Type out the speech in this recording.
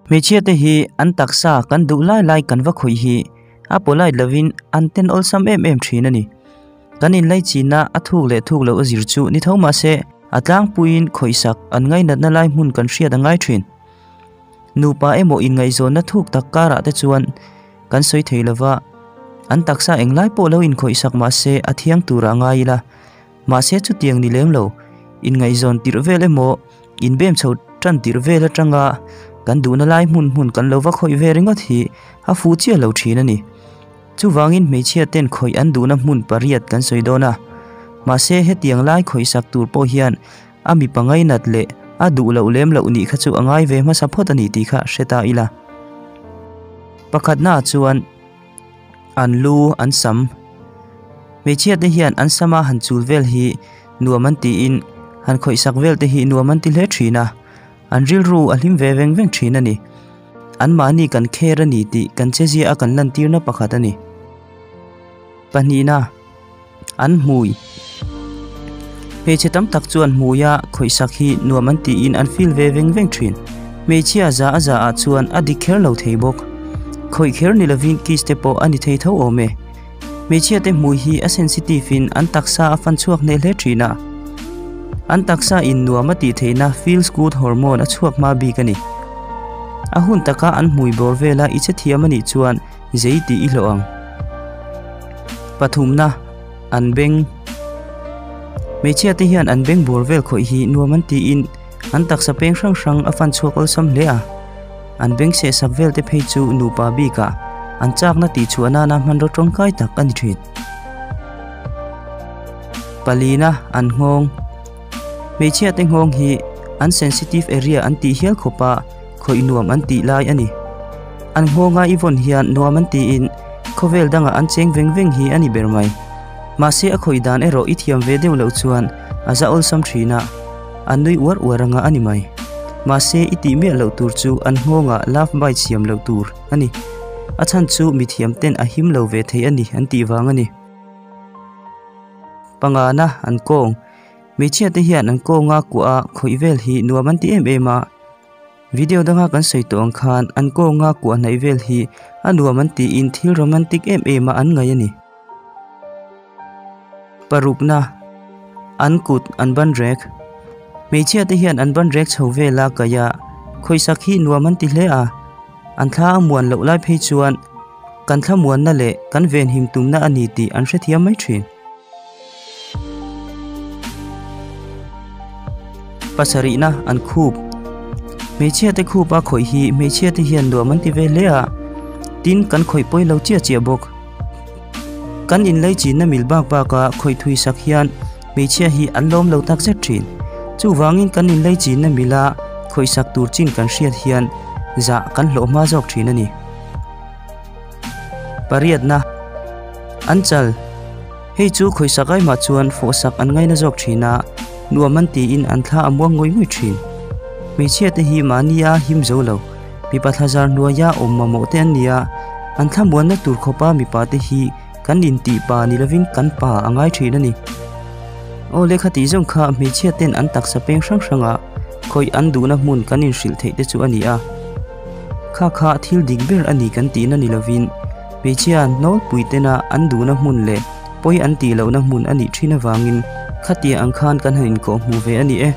Hmeichhia te hi an taksa kan duh lai lai kan va khawih hi a polite lovin an ten awlsam em em thin a ni. Kan inlaichinna a thuk leh thuk loh a zir chu ni tho mahse a tlangpuiin khawihsak an ngainatna lai hmun kan hriat a ngai thin. Nupa emaw inngaihzawnna thuk tak karah te chuan kan sawi thei lova, an taksa englai pawh lo inkhawihsak mahse a thiang turah ngai ila. Mahse chutiang ni lem lo, inngaihzawn tirh vel emaw, inbem chho tan tirh vel atanga kan duhna lai hmun hmun kan lo va khawih ve ringawt hi a fuh chiah lo thin a ni. Chuvangin hmeichhia ten khawih an duhna hmun pariat kan sawi dawn a. Mahse hetiang lai khawihsak tur pawh hian a mipa ngainat leh a duh loh lem loh nih kha chu a ngai ve hmasa phawt a ni tih kha hre ta ila. Pakhatnaah chuan. An lu an sam. Hmeichhia te hian an sama han chul vel hi nuam an tiin han khawihsak vel te hi nuam an ti hle thin a, an rilru a hlim ve veng veng thin a ni. Anmahni kan kher a ni tih kan chezia a kan lantirna pakhat a ni. Pahnihna, an hmui. Hmeichhe tam tak chuan hmuia khawihsak hi nuam an tiin an feel ve veng veng thin. Hmeichhia za a za ah chuan a dik kher lo thei bawk. Khawih kher ni lovin kiss te pawh a ni thei tho awm e. Hmeichhia te hmui hi a sensitive in an taksa a fan chhuak hneh hle thin a. An taksa in nuam a tih theihna feels good hormone a chhuak hma bik a ni. A hun taka an hmui bawr vela i che thiam a nih chuan zei tih i hlawh ang. Pathumna. An beng Hmeichhia te hian an beng bawr vel khawih hi nuam an tiin an taksa peng hrang hrang a fan chhuak awlsam hle a. An beng sehsak vel te phei chu nupa bikah an chakna tih chhuah nana hmanraw tawngkai tak a ni thin. Palina an nghawng Hmeichhia te nghawng hi an sensitive area an tih hial khawpa khawih nuam an tih lai a ni. An nghawnga i vawn hian nuam an tiin khawvel dangah an cheng veng veng hi a ni ber mai. Mahse a khawih dan erawh i thiam ve deuh loh chuan a za awlsam thin a, an nui uar uar anga a ni mai. Mahse i tih miah loh tur chu an nghawngah love bite siam loh tur a ni. A chhan chu mithiam ten a him lo ve thei a ni an tih vang a ni. Pangana an kawng. Hmeichhia te hian an kawnga kuah a khawih vel hi nuam an ti em em a. Video danga kan sawi tawh ang khan an kawnga kuah hnaih vel hi a nuam an tiin thil romantic em em a an ngaih a ni. Parukna, An kut an ban rek. Hmeichhia te hian an ban rek chho vela kaih a, khawisak hi nuam an ti hle a. An thla a muan loh lai phei chuan kan thla muanna leh kan venhim tumna a ni tih an hrethiam mai thin. Pasarihna an khup. Hmeichhia te khup a khawih hi hmeichhia te hian nuam an ti ve hle a, tin kan khawih pawi lo chiah chiah bawk. Kan inlei chinna mil bak bak a khawih thui sak hian hmeichhia hi an lawm lo tak zet thin. Chuvangin kan inlei chinna mila khawih sak tur chin kan hriat hian zah kan hlawh hma zawk thin a ni. Pariatna an chal. Hei chu khawisak aimah chuan fawhsak an ngaina zawk thin a, nuam an tiin an thla a muang ngawih ngawih thin. Hmeichhia te hi mahnia him zo lo, mipa thlazar hnuaia awm mamawh te an ni a, an thla muanna tur khawpa mipa te hi kan intih pa ni lovin kan pa a ngai thin a ni. Aw lehkha tih zawng kha hmeichhia ten an taksa peng hrang hranga khawih an duhna hmun kan inhrilh theih te chu a ni a. Kha kha thil dik ber a ni kan tihna ni lovin hmeichhia nawlpui tena an duhna hmun leh pawi an tih lohna hmun a nih thin avangin khatia ang khan kan han inkawhhmuh ve a ni e.